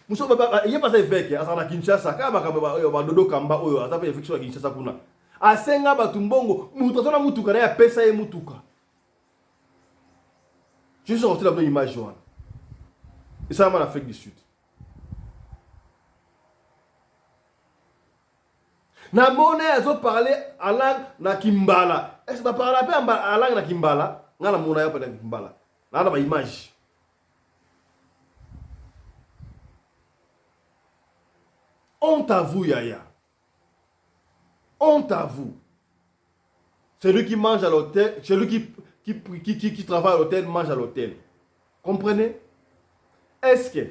Mosusu ye mpe aza évêque, azala na Kinshasa, kaka makambo oyo badodo kamba oyo aza mpe évêque so ya Kinshasa kuna. Asenga bato mbongo, moto aza na motuka na ye apesa ye motuka. Je suis sorti la bino image wana. Esalama na Afrique du Sud. Namoni azo parler en langue na Kimbala. Est-ce que ba parler pe en langue na Kimbala? Nga na mona yo pe na Kimbala. Na na ba image. Honte à vous yaya. Honte à vous. Celui qui mange à l'hôtel, celui qui travaille à l'hôtel mange à l'hôtel. Comprenez? Est-ce que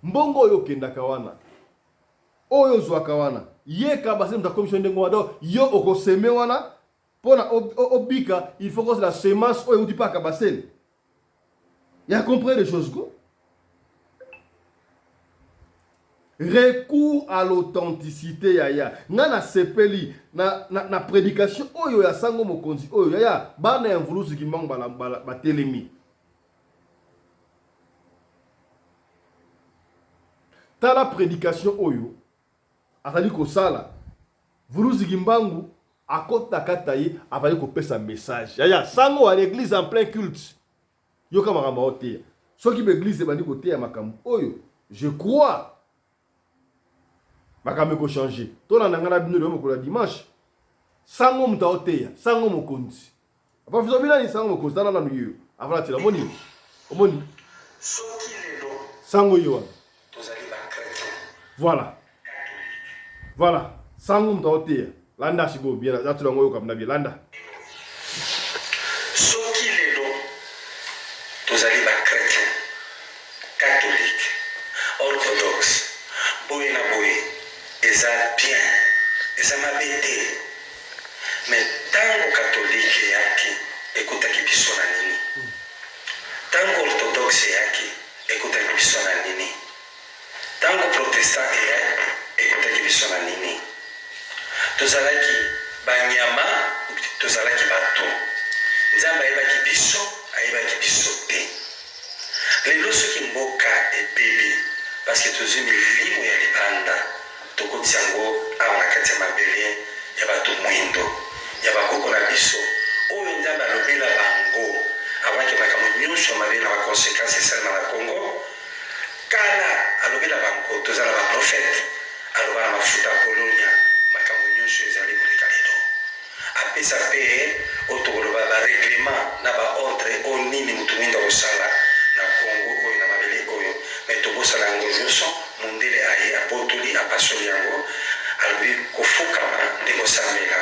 mbongo oyo okendaka wana oyo ozwaka wana ye kabase moto akomisi yo ndenge wana, donc yo okoseme wana mpona obika, il faut kozela semence oyo euti mpa kabasele ya comprendre des choses ko. Recours à l'authenticité yaya. Nga nasepeli na prédication oyo ya sango mokonzi oyo yaya. Bana ya Mvuluzi Kimbangu batelemi. Tala prédication oyo azali kosala. Mvuluzi Kimbangu akota kata ye, azali kopesa message yaya. Sango à l'église en plein culte, yoka makambo aoteya. Soki baeglise ebandi koteya makambo oyo, je crois makambo ekochange. Tolanda ngai na bino lelo mokolo ya dimanche. Sango moto aoteya, sango mokonzi papa Fiso binani, sango mokonzi. Tala nanu ye avant natela. Omoni, omoni sango ye wana. Voilà, voilà, sango moto aoteya. Landa sikoyo bien, natela yango, oyoka na bien, landa. Soki lelo tozali bachrétien, catholique, orthodoxe, boye na boye, eza bien, eza mabe te. Mais ntango catholique eyaki, ekutaki biso na nini? Ntango orthodoxe eyaki, ekutaki biso na nini? Ntango protestant eyaki, ekutaki biso na nini? Tozalaki banyama, tozalaki bato? Nzambe ayebaki biso, ayebaki biso te. Lelo soki mboka ebebi, parce que tozwi milimo ya libanda, tokotisi yango awa na kati ya mabele ya bato mwindo, ya bakoko na biso oyo Nzambe alobela bango avant ke makambo nyonso ya mabe na baconséquence esalema na Congo. Kala alobela bango, toza na baprophète. Aloba na mafuta ya Polonia makambo nyonso ezali koleka lelo. Apesa mpe oyo tokoloba barèglement na baordre oyo nini moto mwindo akosala na Congo oyo, na mabele oyo. Mais tobosana yango nyonso. Mondele aye, abotoli, apasoli yango. Alobi kofukama nde kosambela,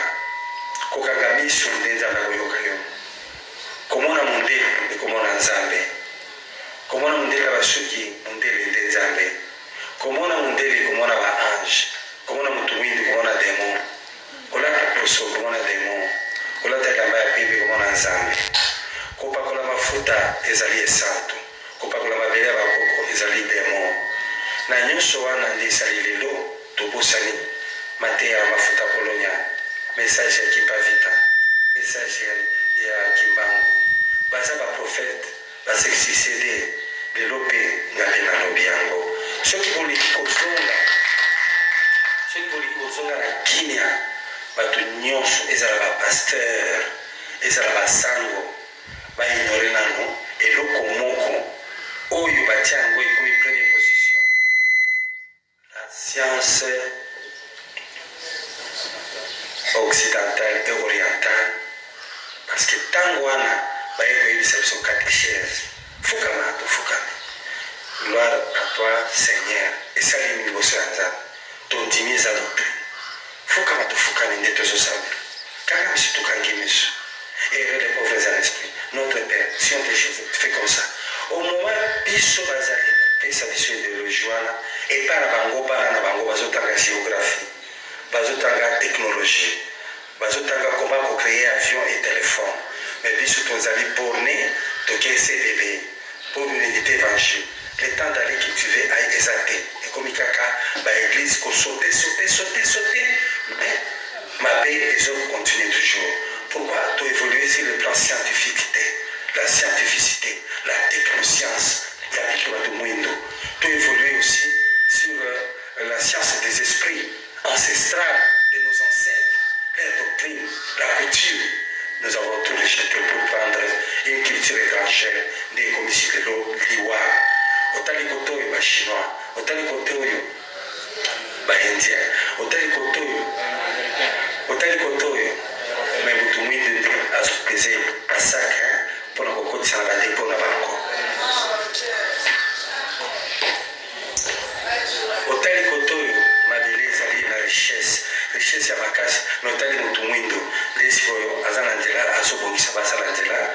kokanga miso nde Nzambe akoyoka yo, komona mondele nde komona Nzambe, komona mondele na basuki mondele nde Nzambe, komona mondele komona baange, komona moto mwindu komona démon, kolata poso komona démon, kolata elamba ya pembe komona Nzambe, kopakola mafuta ezali esantu, kopakola mabele ya bakoko ezali démon. Na nyonso wana nde esali lelo tobosani mateya ya mafuta Polonia, message ya Kimpavita, message ya Kimbangu. Baza baprophète basesuccéder. Lelo mpe nga mpe nalobi yango: soki bolingi kozonga, soki bolingi kozonga na kimia, bato nyonso, ezala bapasteur, ezala basango, baignore nano eloko moko oyo batia yango ekomi première position, la science occidentale et orientale. Parce que ntango wana baye koyebisa biso catéchèse, fukama, tofukami, gloire à toi Seigneur, esali nini liboso ya Nzambe? Tondimi eza doctrine. Fukama, tofukami, nde tozosambela kaka miso, tokangi miso. Heureux les pauvres en esprit, notre père, si on te fait comme ça au moment biso bazali kopesa biso idéologie wana, epai na bango bana na bango bazotanga géographie, bazotanga technologie, bazotanga comment kocréer avion et téléphone. Mais biso tozali borné, toke CBB pour méditer évangile. Le temps d'aller cultiver ayi eza te. Ekomi kaka baéglise, kosauter, sauter, sauter, sauter, mais mabe ezocontinue toujours. Pourquoi toévoluer sur le plan scientifique te? La scientificité, la technoscience ya biso bato mwindo, toévoluer aussi. Culture etrangère nde ekomisi lelo liwa. Otali kote oyo ba chinois, otali kote oyo ba indiens, otali kote oyo, otali kote oyo, mais mutu mwindu nde azo peser ba sac pona kokotisa na ba depot na bango. Otali kote oyo mabele ezali na richesse, richesse ya makasi, mais otali mutu mwindo nde sikoyo aza na nzela azo bongisa basala nzela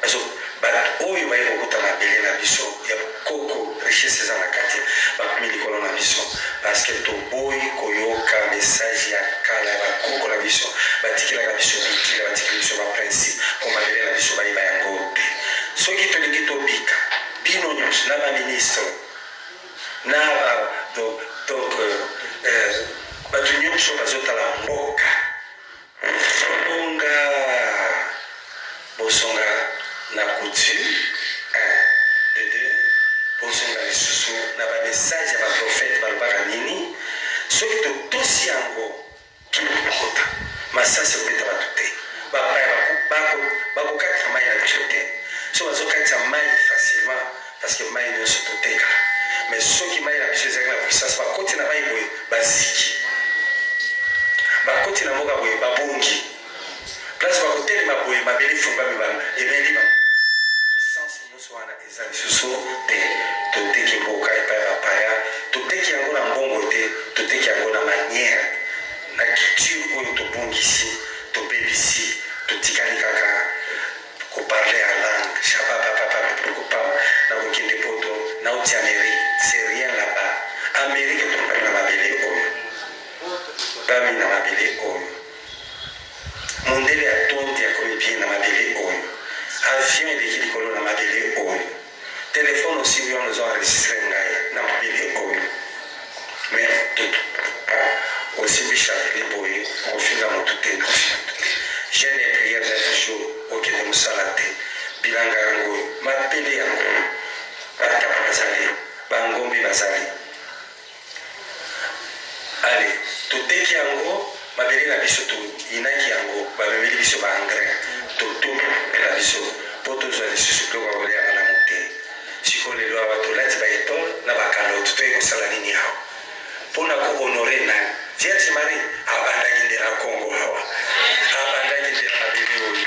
azo bato oyo baye kokuta mabele na biso ya koko richesse eza na kati bakomi likolo na biso parce que toboyi koyoka message ya kala ya bakoko na biso batikelaka biso bikila batikeli biso ba principe po mabele na biso bayeba yango te. Soki tolingi tobika bino nyonso na ba ministre na ba donc, donc euh, bato nyonso bazotala mboka bosonga bosonga na couture 1 de 2 bosonga lisusu na ba message ya ba prophète balobaka nini soki totosi yango Kino kokota, masasi ekobeta bato te, bapaya bakokatisa mayi na biso te. Soki bazokatisa mayi facilement parce que mayi nionso toteka, mais soki mayi na biso ezalaki na puissance, bakoti na mayi boye baziki, bakoti na mboka boye babongi, place bakotelema boye mabele efungwami ba emeli bango. Puissance nionso wana eza lisusu te. Toteki mboka epai ya bapaya, toteki yango na mbongo te, toteki yango na manière, na culture oyo tobungisi, tobebisi, totikali kaka ko parler en langue, shabababababababam, nakokende poto, nauti Amerique, c'est rien là-bas. Amerique etongami na mabele oyo, bami na mabele oyo. Mundele atondi akomi bien na mabele oyo. Avion eleki likolo na mabele oyo. Telephone osimbi wana ozo enregistre ngai na mabele oyo. Mais osimbi chapelet boye okofinga mutu te na kofinga mutu te. Jeune et prière 9 jours okende musala te. Bilanga yango oyo, mabele yango oyo. Ba ntaba bazali, ba ngombe bazali. Allez toteki yango mabele na biso toyinaki yango bamemeli biso ba engrais totombi mabele na biso po tozwa lisusu biloko ya kolia malamu te sikoyo lelo awa tolati ba etole na ba calotte toye kosala nini awa pona ko honore nani Vierge Marie abandaki nde na Congo awa abandaki nde na mabele oyo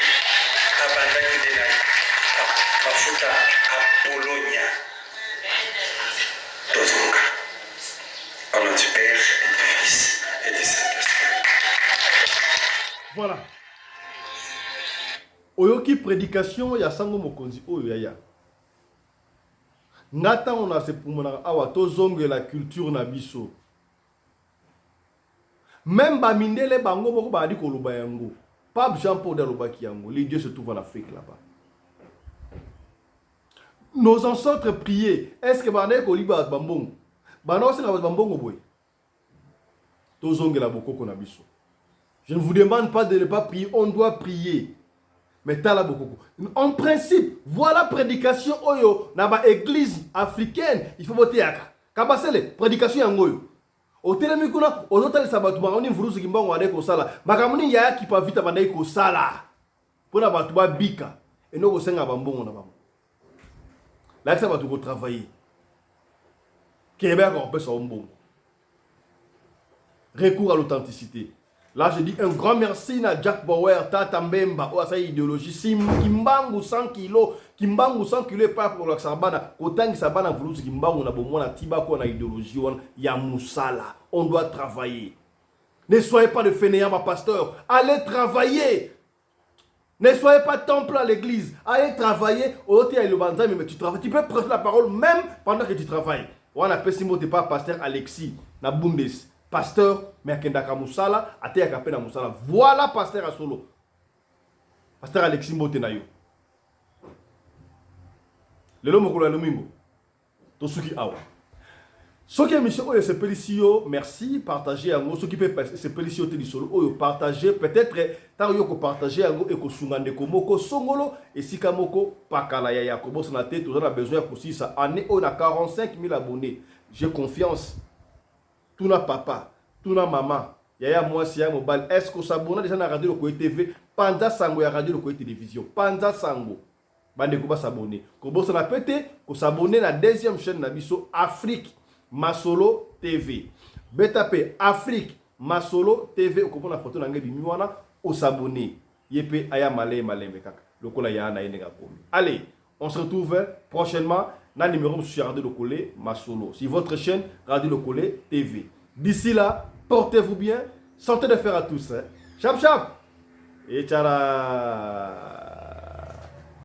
abandaki nde na mafuta Apollonia Tozonga. Au nom du Père et du Fils et du Saint-Esprit. Voilà. Oyoki prédication ya sango mokonzi oyo yaya. Nga ntango nasepumonaka awa tozongela culture na biso. Meme ba mindele bango moko bazali koloba yango. Pape Jean Paul alobaki yango. Les dieux se trouvent en Afrique là-bas. Nos ancêtres priaient. Est-ce que bandaki koliba bato bambongo? Banda kosenga bato bambongo boye? Tozongela bokoko na biso. Je ne vous demande pas de ne pas prier, on doit prier. Mais tala bokoko. En principe, voilà prédication oyo na ba église africaine, il faut boteyaka. Kabasele, prédication yango oyo. Otelemi kuna ozotalisa bato makambo nini Mvuluzi Kimbangu abandaki kosala, makambo nini Yaya Kipavita abandaki kosala mpona bato babika, eno kosenga bambongo na bango. Lakisa bato kotravailler, kebe yaka kopesa yo mbongo. Recours à l'authenticité. Là, je dis un grand merci à Jack Bauer, Tata Mbemba, oyo asali idéologie, Sim, Kimbangu 100 kilos, Kimbangu 100 kilos epai kolakisa bana, kotangisa bana Mvuluzi Kimbangu na bomwana tibako na idéologie wana ya musala. On doit travailler. Ne soyez pas de fainéants, ma pasteur. Allez travailler. Ne soyez pas temple à l'église. Allez travailler. Mais tu travailles. Tu peux prêcher la parole même pendant que tu travailles. Wana pesi mbote pa pasteur Alexis na Bundes. Pasteur, mais akendaka musala, ateyaka pe na musala. Voilà pasteur Asolo. Pasteur Alexis mbote na yo. Lelo mokolo ya lomingo. Tosuki awa. Soki émission oyo esepelisi yo, merci, partager yango. Soki pe esepelisi yo te lisolo oyo, partager. Peut-être ntango yo kopartager yango ekosunga ndeko moko songolo esika moko pakala ya ya kobosana te. Toza na besoin ya kosilisa année oyo na 45 000 abonnés. J'ai confiance. Tuna papa, tuna mama, yaya mwasi, yaya mobali, est-ce que osabona déjà na Radio Lokoye TV? Panza sango ya Radio Lokoye Télévision. Panza sango. Bandeko basabone, kobosana pe te kosabone na deuxième chaîne na biso, Afrique Masolo TV. Beta pe Afrique Masolo TV, okomona photo na ngai ebimi wana, osabone. Ye pe aya malembe malembe kaka lokola ya na ye ndenge akomi. Allez, on se retrouve prochainement na numéro mosusu ya Radio Lokole Masolo sur votre chaîne Radio Lokole TV. D'ici là, portez-vous bien, santé de fer à tous, hein. Chap chap et tchara.